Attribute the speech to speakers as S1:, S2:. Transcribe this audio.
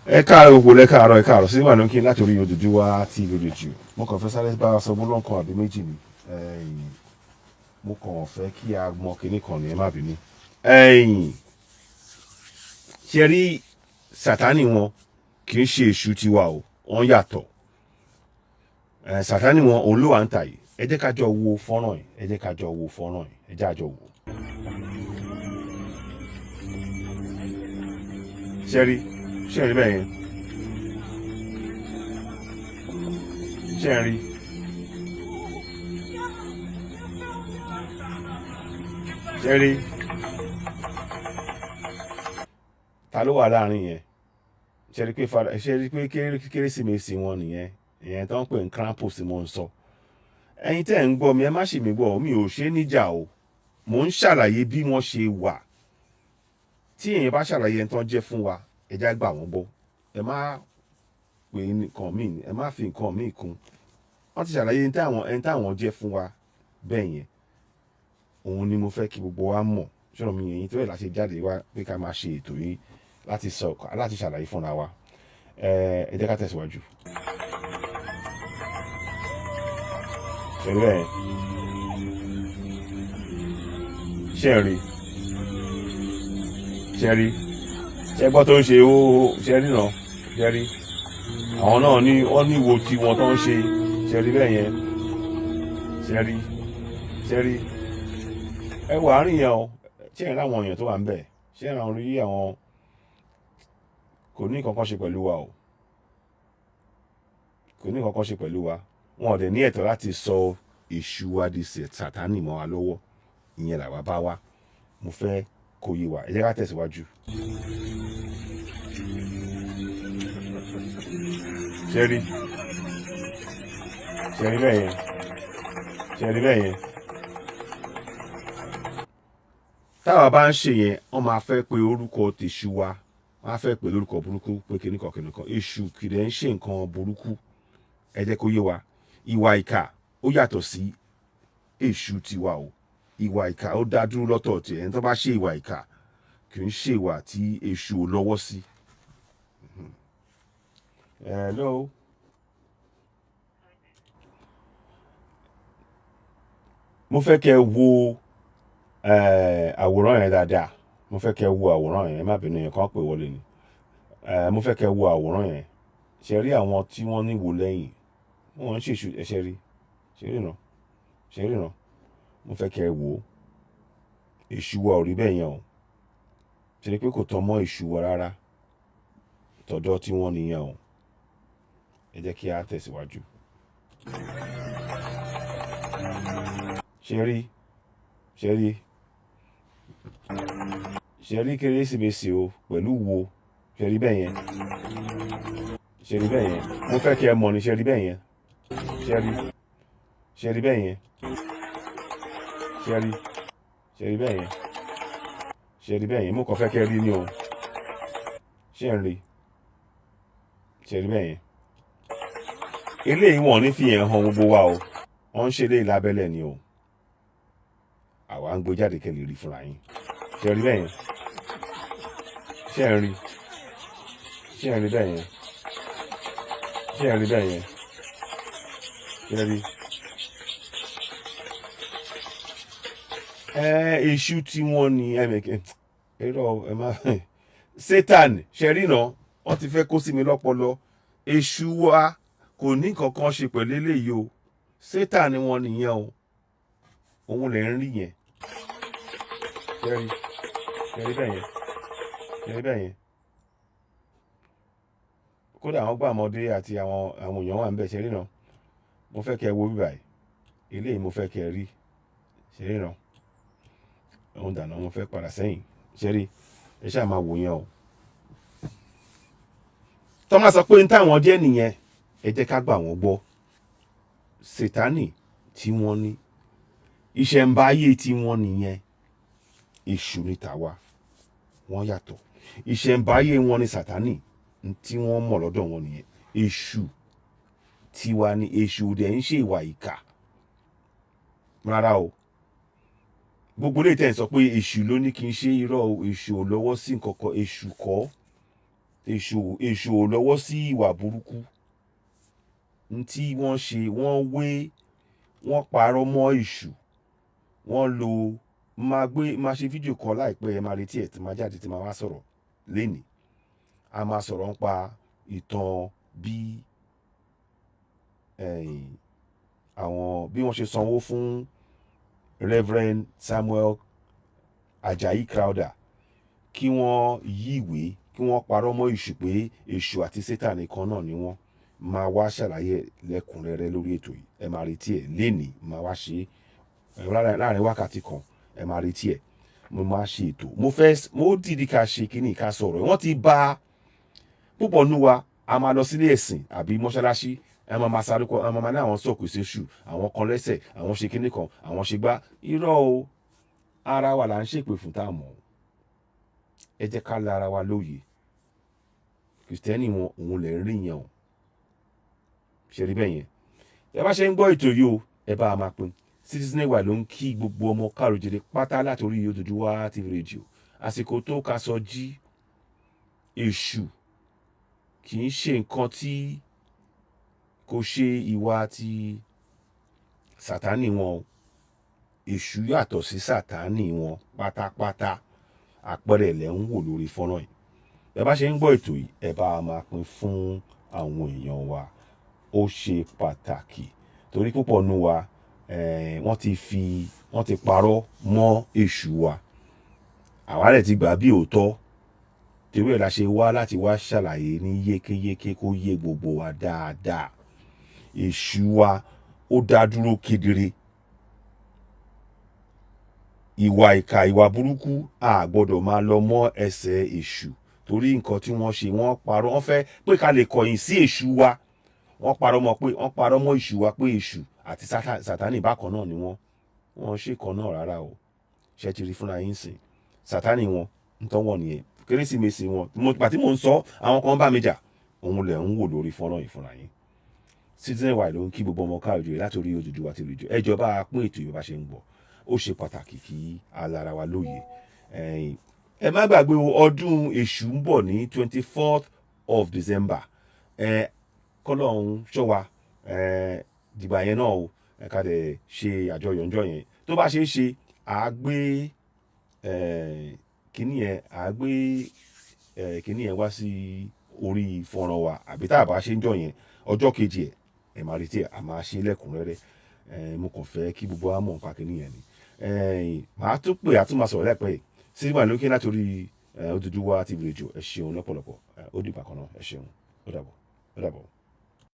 S1: Ẹ káàárọ̀ gbogbo, ẹ káàárọ̀, ẹ káàárọ̀ sí wà kí n láti orí Odùduwà TV rédíò. Mo kàn fẹ́ sáré bá wa sọ gbólóhùn kan àbí méjì ni. Mo kàn fẹ́ kí a mọ kinní kan ní, ẹ má bínú. Ṣe rí Sátánì wọn kì í ṣe èṣù tiwa o, wọ́n yàtọ̀. Sátánì wọn òun ló wà ń tà yìí. Ẹ jẹ́ ká jọ wo fọ́nrán yìí, ẹ jẹ́ ká jọ wo fọ́nrán yìí, ẹ jẹ́ àjọ wò. Ṣe rí, ṣe rí bẹ́ẹ̀ yẹn, ṣe rí, ṣe rí, ta ló wà láàrin yẹn? Ṣe rí pé fada, ṣe rí pé kérésìmesì wọn nìyẹn, ìyẹn tó ń pè ní Krampus mo ń sọ. Ẹ̀yin tẹ́ ń gbọ́ mi, ẹ má ṣì mí gbọ́, mi ò ṣe é níjà o, mò ń ṣàlàyé bí wọ́n ṣe wà. Tí èèyàn bá ṣàlàyé ẹni tó ń jẹ́ fún wa, ẹ já gbà wọ́n gbọ́. Ẹ má pè nǹkan míì, ẹ má fi nǹkan míì kún. Wọ́n ti ṣàlàyé ẹni táwọn jẹ́ fún wa bẹ́ẹ̀ yẹn. Òun ni mo fẹ́ kí gbogbo wa mọ̀. Ṣọ́rọ̀ mi yẹn tó yẹ láti jáde wá pé ká máa ṣe ètò yìí láti sọ, láti ṣàlàyé fúnra wa. Ẹ jẹ́ ká tẹ̀síwájú. Ṣé rí bẹ́ẹ̀? Ṣé rí? Ṣé rí? Ṣé gbọ́ tó ń ṣe ó? Ṣé rí náà? Ṣé rí? Àwọn náà ní wọ́n ní wo tí wọ́n tó ń ṣe. Ṣé rí bẹ́ẹ̀ yẹn? Ṣé rí? Ṣé rí? Ẹ wà àárín yẹn o. Ṣé ẹ rí àwọn èèyàn tó wà ń bẹ̀? Ṣé ẹ rí àwọn kò ní nǹkan kan ṣe pẹ̀lú wa o? Kò ní nǹkan kan ṣe pẹ̀lú wa. Wọn ò dẹ̀ ní ẹ̀tọ́ láti sọ èṣù wa di Sátánì mọ́ wa lọ́wọ́. Ìyẹn làwa bá wá. Mo fẹ́ kó yé wa. Ẹ jẹ́ ká tẹ̀síwájú. Ṣé rí? Ṣé rí bẹ́ẹ̀ yẹn? Ṣé rí bẹ́ẹ̀ yẹn? Táwa bá ń ṣe yẹn, wọ́n máa fẹ́ pe orúkọ tèṣù wa, wọ́n á fẹ́ pè lórúkọ burúkú pé kíníkan kíníkan. Èṣù kìdẹ̀ ń ṣe nǹkan burúkú. Ẹ jẹ́ kó yé wa. Ìwà ìkà ó yàtọ̀ sí èṣù tiwa o. Ìwà ìkà ó dá dúró lọ́tọ̀ tiẹ̀. Ẹni tó bá ṣe ìwà ìkà kì í ṣe ìwà tí èṣù ò lọ́wọ́ sí. Hello. Mo fẹ́ kẹ́ wo àwòrán yẹn dáadáa. Mo fẹ́ kẹ́ wo àwòrán yẹn, ẹ má bínú, yẹn kàn pé wọlé ni. Mo fẹ́ kẹ́ wo àwòrán yẹn. Ṣé rí àwọn tí wọ́n ní wò lẹ́yìn? Wọ́n ń ṣèṣù, ẹ ṣe rí. Ṣé rí náà? Ṣé rí náà? Mo fẹ́ kẹ́ wo. Èṣù wa ò rí bẹ́ẹ̀ yẹn o. Ṣé rí pé kò tọ́ mọ́ èṣù wa rárá? Tọ̀dọ̀ tí wọ́n nìyẹn o. Ẹ jẹ́ kí a tẹ̀síwájú. Ṣé rí? Ṣé rí? Ṣé rí kérésìmesì o pẹ̀lú wo? Ṣé rí bẹ́ẹ̀ yẹn? Ṣé rí bẹ́ẹ̀ yẹn? Mo fẹ́ kí ẹ mọ̀ ni. Ṣé rí bẹ́ẹ̀ yẹn? Ṣé rí? Ṣé rí bẹ́ẹ̀ yẹn? Ṣé rí? Ṣé rí bẹ́ẹ̀ yẹn? Ṣé rí bẹ́ẹ̀ yẹn? Mo kàn fẹ́ kí ẹ rí ni o. Ṣé ẹ ń rí? Ṣé rí bẹ́ẹ̀ yẹn? Eléyìí wọ́n ní fi yẹn hàn gbogbo wa o. Wọ́n ń ṣe eléyìí lábẹ́lẹ̀ ni o. Àwa ń gbé jáde kẹ́ lè rí fúnra yín. Ṣé rí bẹ́ẹ̀ yẹn? Ṣé ẹ ń rí? Ṣé ẹ ń rí bẹ́ẹ̀ yẹn? Ṣé ẹ ń rí bẹ́ẹ̀ yẹn? Ṣé rí? Èṣù tí wọ́n ní ẹ̀rọ ẹ má Satan. Ṣe rí náà? Wọ́n ti fẹ́ kó sí mi lọ́pọlọ. Èṣù wa kò ní nǹkan kan ṣe pẹ̀lú eléyìí o. Satan ni wọ́n nìyẹn o. Òun lè ń rí yẹn. Ṣé rí? Ṣé rí bẹ́ẹ̀ yẹn? Ṣé rí bẹ́ẹ̀ yẹn? Kódà àwọn gbàmọdé àti àwọn èèyàn wà ń bẹ̀. Ṣe rí náà? Mo fẹ́ kẹ́ wo bíbà yìí. Eléyìí mo fẹ́ kẹ́ rí. Ṣe rí náà? Òun dànù, mo fẹ́ padà sẹ́yìn. Ṣe rí? Ẹ ṣáà máa wò yẹn o. Tọ́ máa sọ pé ní táwọn jẹ́ nìyẹn, ẹ jẹ́ ká gbà wọ́n gbọ́. Sátánì tí wọ́n ní, ìṣẹ̀ǹbáyé tí wọ́n nìyẹn, èṣù ni tàwa, wọ́n yàtọ̀. Ìṣẹ̀ǹbáyé wọn ni Sátánì tí wọ́n mọ̀ lọ́dọ̀ wọn nìyẹn. Èṣù tiwa ni. Èṣù dẹ̀ ń ṣe ìwà ìkà rárá o. Gbogbo lè tẹ̀ ń sọ pé èṣù ló ní kí n ṣe, irọ́ o. Èṣù ò lọ́wọ́ sí nǹkan kan. Èṣù kọ́. Èṣù, èṣù ò lọ́wọ́ sí ìwà burúkú. N tí wọ́n ṣe, wọ́n wé, wọ́n parọ́ mọ́ èṣù. Wọ́n lo, máa gbé, máa ṣe fídíò kan láìpẹ́, ẹ máa retí ẹ̀ tí máa jáde, tí máa wá sọ̀rọ̀ lénìí. A máa sọ̀rọ̀ nípa ìtàn bí àwọn bí wọ́n ṣe sanwó fún Reverend Samuel Ajayi Crowther kí wọ́n yí ìwé, kí wọ́n parọ́ mọ́ èṣù pé èṣù àti Sátánì kan náà ni wọ́n. Máa wá ṣàlàyé lẹ́kùnrẹ́rẹ́ lórí ètò yìí. Ẹ máa retí ẹ̀ lénìí, máa wá ṣe láàrin wákàtí kan, ẹ máa retí ẹ̀. Mo máa ṣe ètò. Mo fẹ́, mo dìídì ká ṣe kíní ká sọ̀rọ̀. Wọ́n ti bá púpọ̀ nú wa, a máa lọ sílé ẹ̀sìn àbí mọ́ṣáláṣí, ẹ máa máa sáré kọ, ẹ máa máa ní àwọn sọ̀kò séṣù, àwọn kan lẹ́sẹ̀, àwọn ṣe kíní kan, àwọn ṣe gbá. Irọ́ o, ara wa là ń ṣèpè fún tá a mọ̀. Ẹ jẹ́ ká la ara wa lóye. Kìrìsìtẹ́nì wọn, òun lè rí yẹn o. Ṣé rí bẹ́ẹ̀ yẹn? Ẹ bá ṣe ń gbọ́ ètò yìí o, ẹ bá a máa pín. Citizen AY ló ń kí gbogbo ọmọ káàró-oòjíire pátá látòrí Odùduwà TV Radio. Àsìkò tó ká sọ jí. Èṣù kì í ṣe nǹkan tí kò ṣe ìwà ti Sátánì wọn o. Èṣù yàtọ̀ sí Sátánì wọn pátápátá. Àpẹẹrẹ lẹ̀ ń wò lórí fọ́nrán yìí. Ẹ bá ṣe ń gbọ́ ètò yìí, ẹ bá a máa pín fún àwọn èèyàn wa. Ó ṣe pàtàkì torí púpọ̀ nú wa, wọ́n ti fi, wọ́n ti parọ́ mọ́ èṣù wa. Àwa dẹ̀ ti gbà bí òótọ́. Torí ẹ̀ la ṣe wá láti wá ṣàlàyé ní yékéyéké kó yé gbogbo wa dáadáa. Èṣù wa ó dá dúró kedere. Ìwà ìkà, ìwà burúkú, a gbọdọ̀ máa lọ mọ́ ẹsẹ̀ èṣù torí nǹkan tí wọ́n ṣe, wọ́n parọ́, wọ́n fẹ́ pé ká lè kọ̀yìn sí èṣù wa. Wọ́n parọ́ mọ́ pé, wọ́n parọ́ mọ́ èṣù wa pé èṣù àti Sátánì bákan náà ni wọ́n. Wọ́n ṣe kan náà rárá o. Ṣé ti rí fúnra yín sìn? Sátánì wọn ń tọ́ wọn nìyẹn. Kérésìmesì wọn, mo ìgbà tí mò ń sọ, àwọn kan bá mi jà. Òun lẹ̀ ń wò lórí fọ́nrán yìí fúnra yín. Citizen AY ló ń kí gbogbo ọmọ káàró-oòjíire látòrí Odùduwà TV Radio. Ẹ jọ̀ọ́, bá a pín ètò yìí bá ṣe ń gbọ́. Ó ṣe pàtàkì kí a lára wa lóye. Ẹ má gbàgbé o, ọdún èṣù ń bọ̀ ní 24th of December. Ẹ kọ́lọ́hún ṣọ́ wa dìgbà yẹn náà o. Ẹ ká dẹ̀ ṣe àjọyọ̀ ńjọ́ yẹn. Tó bá ṣe é ṣe, à á gbé kíní yẹn, à á gbé kíní yẹn wá sí orí fọ́nrán wa, àbí tá a bá ṣe ń jọ yẹn, ọjọ́ kejì ẹ̀, ẹ máa retí ẹ̀, a máa ṣe lẹ́kùnrẹ́rẹ́. Mo kàn fẹ́ kí gbogbo wa mọ̀ nípa kíní yẹn ni. Màá tún pè, á tún máa sọ̀rọ̀ láìpẹ́ yìí. Sílíbà lókè látòrí Odùduwà TV Radio. Ẹ ṣeun lọ́pọ̀lọpọ̀. Ó dìgbà kan náà. Ẹ ṣeun. Ó dàbọ̀. Ó dàbọ̀.